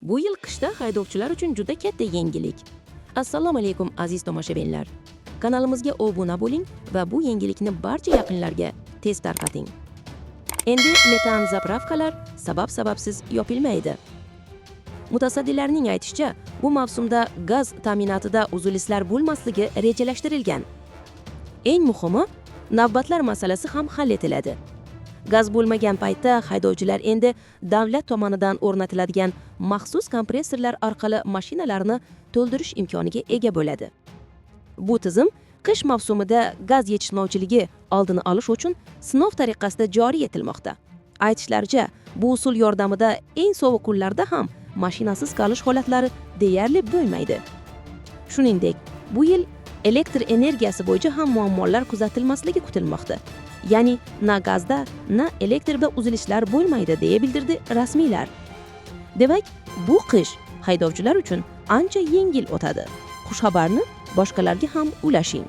Bu yil qishda haydovchilar uchun juda katta yengillik. Assalomu alaykum, aziz tomoshabinlar. Kanalimizga obuna bo'ling va bu yangilikni barcha yaqinlarga tez tarqating. Endi metan заправка lar sabab-sababsiz yopilmaydi. Mutasaddilarning aytishicha, bu mavsumda gaz ta'minotida uzilishlar bo'lmasligi rejalashtirilgan. Eng muhimi, navbatlar masalasi ham hal etiladi. Gaz bo'lmagan paytda haydovchilar endi davlat tomonidan o'rnatiladigan maxsus kompressorlar orqali mashinalarni to'ldirish imkoniga ega bo'ladi. Bu tizim qish mavsumida gaz yetishmovchiligi oldini olish uchun sinov tariqasida joriy etilmoqda. Aytishlaricha, bu usul yordamida eng sovuq kunlarda ham mashinasiz qolish holatlari deyarli bo'lmaydi. Shuningdek, bu yil elektr energiyasi bo'yicha ham muammolar kuzatilmasligi kutilmoqda. Ya'ni na gazda, na elektrda uzilishlar bo'lmaydi, deya bildirdi rasmiylar. Demak, bu qish haydovchilar uchun ancha yengil o'tadi. Xushxabarni boshqalarga ham ulashing.